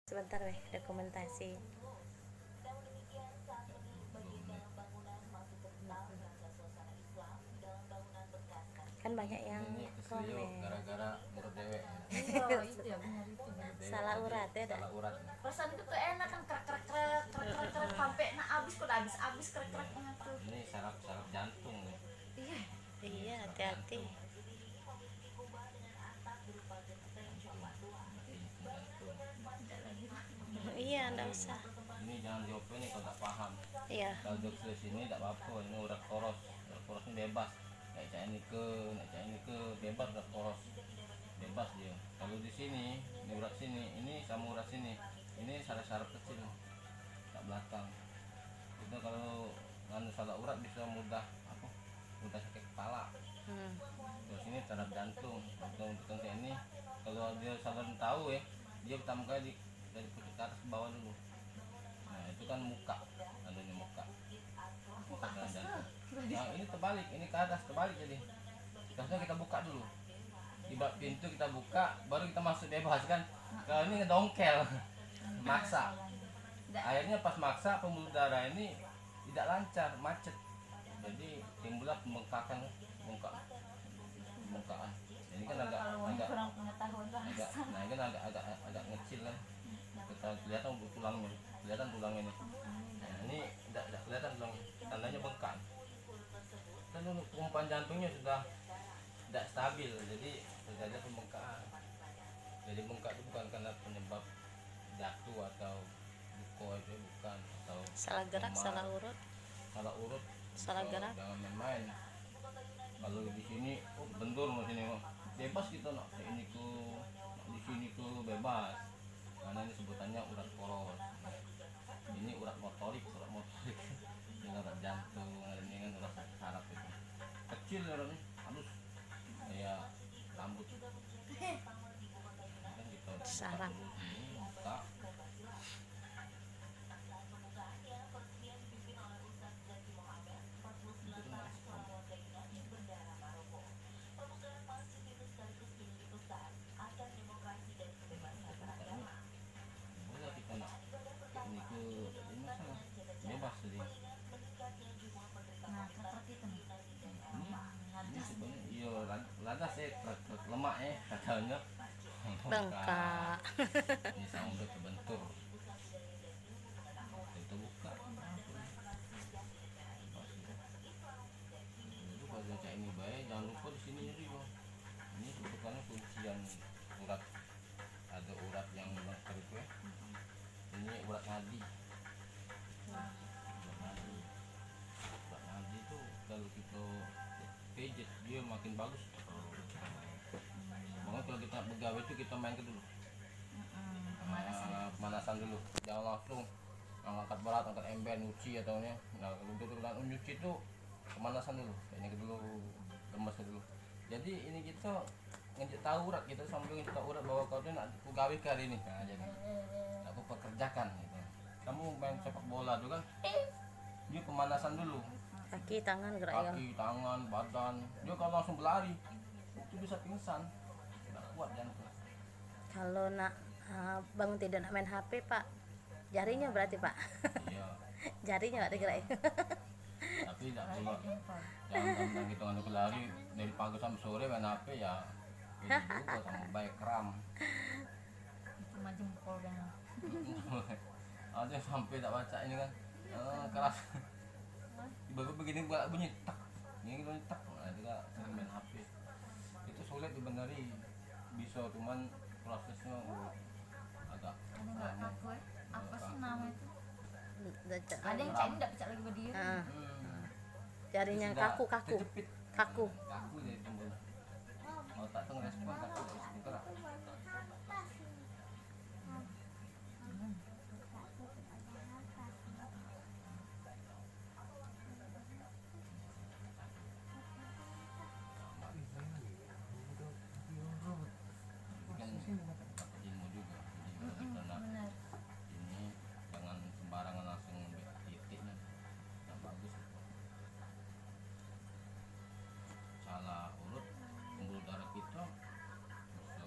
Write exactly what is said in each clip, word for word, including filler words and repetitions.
Sebentar weh, dokumentasi. Kan banyak yang komen. Gara-gara urut dewek. Salah urat ya, dak? Salah urat. Perasaan itu tuh enak kan, krek, krek, krek, krek, krek, krek, sampai nak habis, kok habis, habis, krek, krek, tuh. Ini saraf, saraf jantung nih. Iya. Iya, hati-hati. Iya, ndak usah. Ini jangan diope nih kalau tak paham. Iya. Kalau dioperasi ini ndak apa-apa, ini urat koros. Urat koros ini bebas. Nak cak ini ke, nak cak ini ke, bebas urat koros. Bebas dia. Kalau di sini, ini urat sini, ini sama urat sini. Ini saraf-saraf kecil. Tak belakang. Kita kalau nganu salah urat bisa mudah apa? Mudah sakit kepala. Hmm. Terus ini saraf jantung, jantung, jantung kayak ini. Kalau dia salah tahu ya, dia pertama kali di, dari pucuk ke atas ke bawah dulu. Nah, itu kan muka, anunya muka. Muka ke atas tuh. Nah, ini terbalik, ini ke atas terbalik jadi. Biasanya kita buka dulu. Ibarat pintu kita buka, baru kita masuk bebas kan. Kalau ini ngedongkel, maksa. Akhirnya pas maksa pembuluh darah ini tidak lancar, macet. Jadi timbullah pembengkakan, bengkak, pembengkakan. Ini kan agak, agak, agak, nah, ini kan agak, agak, agak ngecil kan. Kita kelihatan tulangnya, kelihatan tulangnya ini. Nah, ini tidak, tidak kelihatan tulangnya, tandanya bengkak. Kan pemompan jantungnya sudah tidak stabil, jadi terjadi pembengkakan. Jadi bengkak itu bukan karena penyebab jatuh atau buko aja, bukan, atau salah gerak, salah urut. Salah urut, salah gerak. Jangan main-main. Kalau di sini, oh, bentur mau sini, mau. Bebas kita nak di sini ke, nak di sini ke, bebas. Karena ini sebutannya urat koros. Ini urat motorik, urat motorik. Ini urat jantung, ini kan urat saraf itu. Kecil uratnya, halus. Kayak rambut. Kan kita buka dulu sini, buka. Itu kan respon. Boleh kita nak ini ke, ini masalah bebas tadi. Nah, seperti itu nih. Ini, ini sebenarnya, iya, lad-, ladas eh, truk, truk lemak eh, katanya. Bengkak. Ini sampai kebentur. Kita buka. Itu kalau cak ini baik, jangan lupa di sini nyeri, Bang. Ini kebetulan kuncian urat. Ada urat yang melengker itu ya. Ini urat nadi. Urat nadi. Urat nadi itu kalau kita pijit dia makin bagus. Makanya kalau kita begawe itu kita main ke dulu. Ah, pemanasan dulu. Jangan langsung angkat berat, angkat ember, nyuci atau ni. Nah, kalau untuk nyuci itu pemanasan dulu, kayaknya dulu lemes dulu. Jadi ini kita ngenjuk tahu urat, kita sambil ngenjuk tahu urat bahwa kau tu nak ku gawe ke hari ni. Nah, jadi nak ku pekerjakan gitu. Kamu main sepak bola tu kan, dia pemanasan dulu. Kaki, tangan gerak ya. Kaki, tangan, badan. Dia kalau langsung berlari, itu bisa pingsan. Tidak kuat jantung. Kalau nak, ah, bangun tidur nak main H P, Pak, jarinya berarti, Pak. Iya. Jarinya, Pak, digerak. Tapi tidak pula. Jangan, jangan kita anu lari dari pagi sampai sore main H P ya. Itu juga sama baik kram. Itu mah jempol yang ada yang sampai tak baca ini kan. Eh, keras. Tiba-tiba begini buat bunyi tak. Ini bunyi tak. Nah, itu kan sering main H P. Itu sulit dibeneri. Bisa, cuman prosesnya agak lama. Ada nggak kaku, eh? Apa sih nama itu? Ada yang cak ini nggak pecah lagi berdiri. Ah. Hmm. Jarinya kaku, kaku. Kejepit. Kaku. Kaku jadi timbul. Otak tuh ngerespon kaku, gerak. Ini kan dapat ilmu juga. Jadi, kalau kita nak ini, jangan sembarangan langsung ambil titik nih. Yang bagus itu. Salah urut, pembuluh darah kita bisa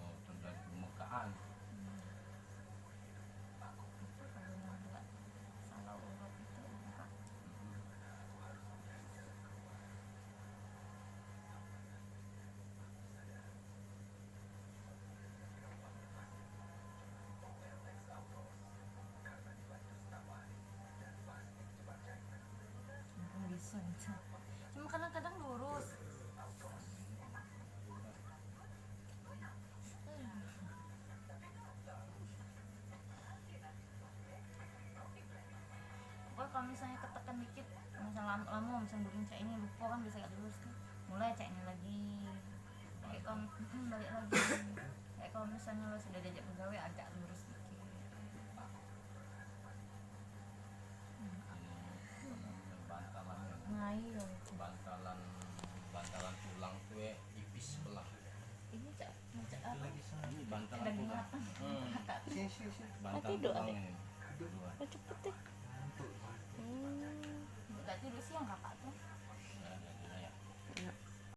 Misalnya ketekan dikit, misal lama, lama misal guring cak ini, lupa kan, bisa gak lurus kan. Mulai cak ini lagi. Kayak kalau, mm, balik lagi. Kayak kalau misalnya lo sudah diajak begawe, agak lurus dikit. Ini bantalan, Ngai yo. Bantalan, bantalan tulang tuh ya, ipis sebelah. Ini cak, cak apa? Ini bantalan Daging tulang. matang. Hmm. Kakak. Sini, sini, sini. Bantalan Tidur, tulang Dek. Ini. Dua.